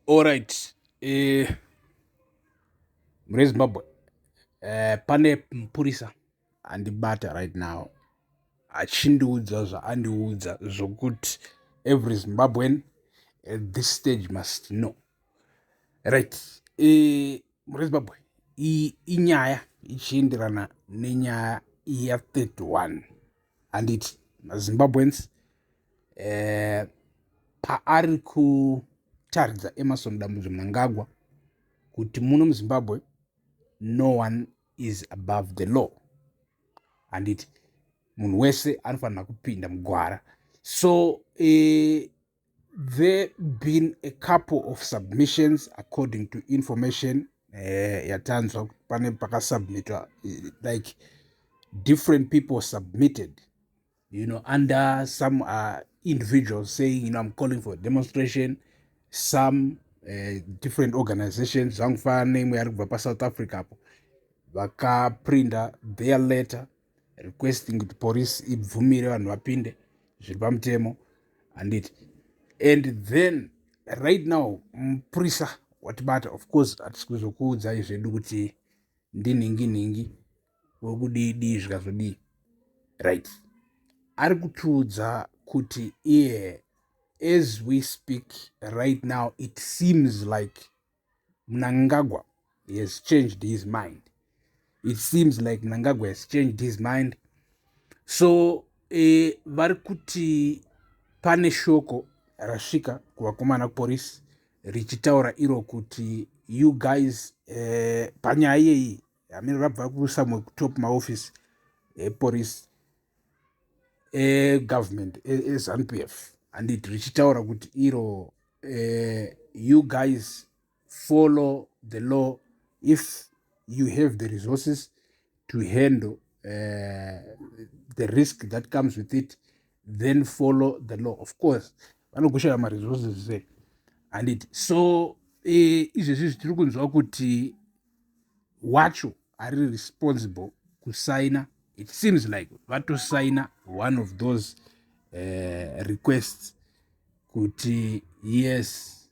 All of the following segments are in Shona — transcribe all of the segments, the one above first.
Alright, mune Zimbabwe pane mupurisa andibata right now achindiudza zvaandiudza zvokuti every Zimbabwean at this stage must know. Right, mune Zimbabwe, iyi inyaya ichienderana nenyaya ya31, handiti? MaZimbabweans, paari kutaridza Emmerson Dambudzo Mnangagwa kuti muno muZimbabwe no one is above the law, handiti? Munhu wese anofanira kupinda mugwara. So there been a couple of submissions, according to information yatanzwa. Pane pakasubmitwa, like different people submitted under some individuals saying, "I'm calling for a demonstration." Some different organizations, zvangufanana neimwe yari kubva paSouth Africa apo, vakaprinda their letter requesting kuti police ibvumire vanhu vapinde zviri pamutemo, handiti? And then right now mupurisa watibata. Of course hatisi kuzokuudzai zvedu kuti ndinhingi nhingi wekudii dii zvikazodii. Right, ari kutiudza kuti iye, as we speak right now, it seems like Mnangagwa has changed his mind. It seems like Mnangagwa has changed his mind. So vari kuti pane shoko rasvika kuvakomana kupolisi richitaura iro kuti you guys, panyaya iyeyi hamene rabva kusamwe kutop maofisi epolisi egovernment eZANU PF, handiti? Richitaura kuti iro, you guys follow the law. If you have the resources to handle the risk that comes with it, then follow the law. Of course vanogoshaya maresources se, handiti? So izvezvi zvitiri kunzwa kuti wacho ari responsible kusaina, it seems like vatosaina one of those requests kuti yes,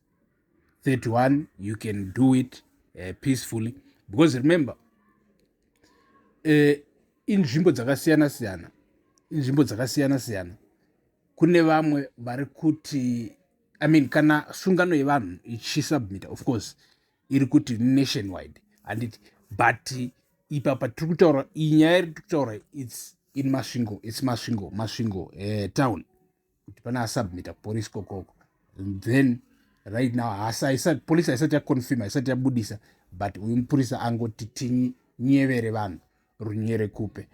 31, you can do it peacefully. Because remember, inzvimbo dzakasiyana siyana, inzvimbo dzakasiyana siyana. Kune vamwe vari kuti, I mean, kana sungano yevanhu ichisubmita, of course iri kuti nationwide, handiti? But ipapa tiri kutaura, iyi nyaya iri kutaura, it's in Masvingo, it's Masvingo town, kuti pana asubmita kupolisi kokoko. Then right now polisi haisati yaconfirm, haisati yabudisa, but uyu mupurisa angoti tinyevere vanhu runyere kupe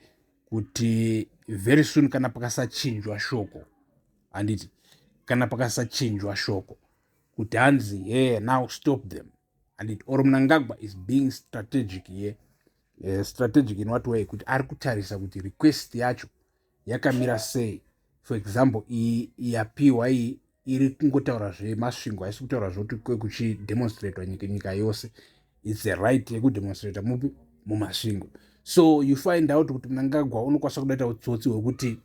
kuti very soon, kana pakasachinjwa shoko, handiti? Kana pakasachinjwa shoko kuti hanzi, "Hey, now stop them," handiti? Or Mnangagwa is being strategic here. Strategic in what way? Kuti ari kutarisa kuti request yacho yakamira sei. For example, iyi yapiwa iyi iri kungotaura zveMasvingo, haisi kutaura zvokuti kwekuchidemonstratwa nyika yose. It's a right yekudemonstrata mupi? MuMasvingo. So you find out kuti Mnangagwa unokwanisa kudaita utsotsi hwekuti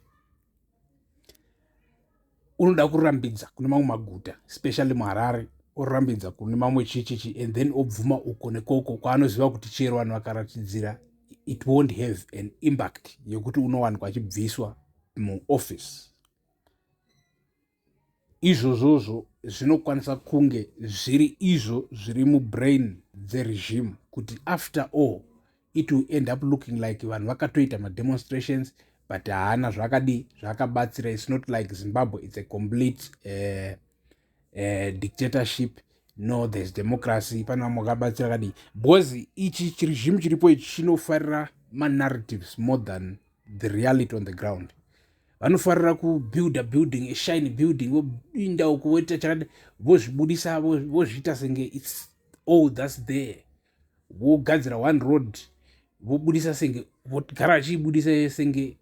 unoda kurambidza kune mamwe maguta, especially muHarare, orambidza kune mamwe chichichi, and then obvuma uko nekoko kwaanoziva kuti chero vanhu vakaratidzira, it won't have an impact yekuti unowanikwa achibviswa muoffice. Izvozvozvo zvinokwanisa kunge zviri izvo zviri mubrain dzeregime, kuti after all it will end up looking like vanhu vakatoita mademonstrations, but haana zvakadii zvakabatsira. It's not like Zimbabwe, it's a complete dictatorship. No, there's democracy. Pane vamwe vakabatsira kadii, because ichi chiregime chiripo ichi chinofarira manarratives more than the reality on the ground. Vanofarira kubuilda building, a shiny building, voinda uko, voita chakadi, vozvibudisa, vozviita senge it's all that's there. Vogadzira one road, vobudisa senge, vogara vachiibudisa senge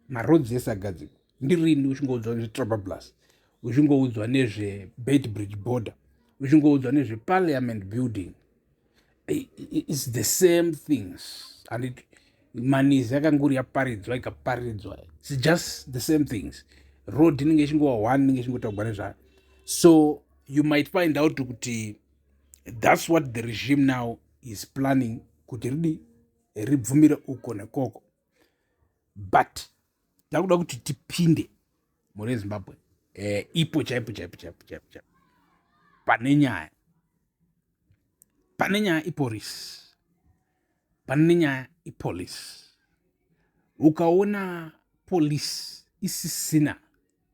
maroads ese agadzirwa. Ndirini uchingoudzwa nezveTrabablas, uchingoudzwa nezveBeitbridge border, uchingoudzwa nezveparliament building? It's the same things. And manizi yakanguri yaparidzwa, ikaparidzwa, it's just the same things. Road inenge ichingova one, inenge ichingotaugwa nezvayo. So you might find out kuti That's what the regime now is planning, kuti ridi ribvumire uko nekoko. But takuda kuti tipinde mhuri yeZimbabwe, ipo chaipo chaipo chaipo chaipo chaipo pane nyaya, pane nyaya ipolisi, pane nyaya ipolisi. Ukaona polisi isisina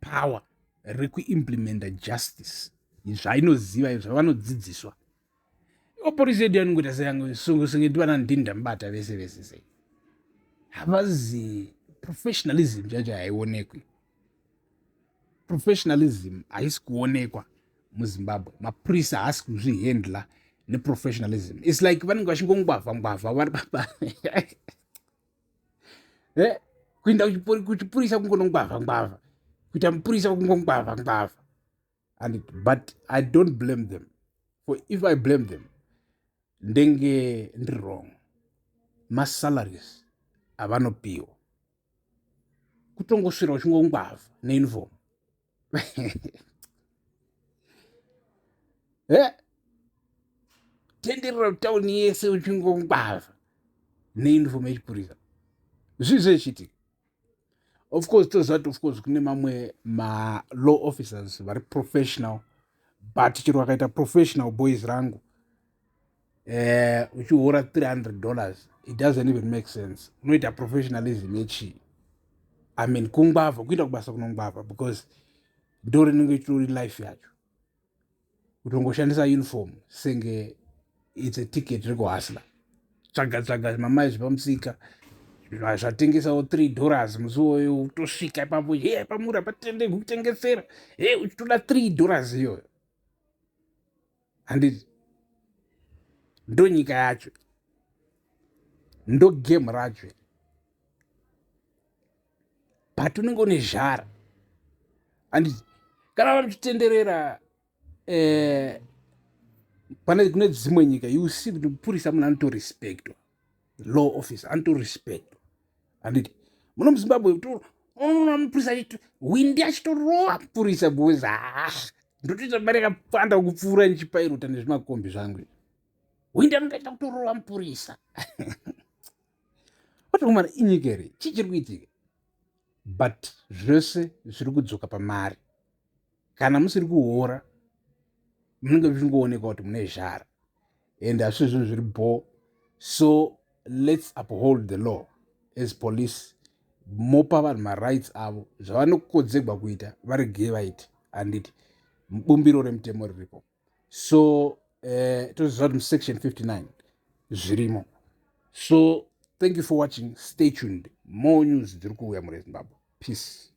power rekuimplementa justice zvainoziva, zvavanodzidziswa, ivo polisi yedu yanongoita seyange ndivana ndinda mubata vese vese sei, havazi professionalism chacho haionekwi. Professionalism haisi kuonekwa muZimbabwe. Mapurisa haasi kuzvihandla neprofessionalism. It's like vanenge vachingongwavha ngwavha vari papa, kuenda kuchipurisa kungonongwavha ngwavha, kuita mupurisa kungongwavha ngwavha. And but I don't blame them, for if I blame them ndenge ndiri wrong. Masalaries avanopiwa kutongosvira uchingongwavha neuniform. Tenderera tauni yese uchingongwavha neuniform yechipurisa. Zvii zvechiitika? Of course toziva kuti of course kune mamwe malaw officers vari professional, but chero vakaita professional, boys rangu, uchiora $300, it doesn't even make sense. Unoita professionalism yechii? I mean, kungwavha, kuenda kubasa kunongwavha, because ndo rinenge chitori life yacho, kutongoshandisa uniform senge it's a ticket rekuhustla, tsvaga tsvaga mamai zvepamusika zvatengesawo $3 musi uwoyo. Utosvika ipapo, he, pamura patende kutengesera, he, uchitoda $3 iyoyo, handiti? Ndo nyika yacho, ndo game racho, but unenge une zhara, handiti? Kana vamuchitenderera pane kune dzimwe nyika, you see kuti mupurisa munhu anotorespectwa, law officer anotorespectwa, handiti? Muno muZimbabwe unoona mupurisa windi achitorova mupurisa because ha, ndotoita mari yakapanda kupfuura ndichipairota nezvimakombi zvangu. Windi anonge achida kutorova mupurisa. Otokumana inyika here? Chii chiri kuitika? But zvese zviri kudzoka pamari. Kana musiri kuhora, munenge muchingoonekwa kuti mune zhara, and hazvisi zvinhu zviri bho. So let's uphold the law as police. Mopa vanhu marights avo, zvavanokodzegwa kuita varegei vaite, handiti? Bumbiro remutemo riripo. So toziva kuti musection 59 zvirimo. So thank you for watching. Stay tuned, more news dziri kuuya muri Zimbabwe. Peace.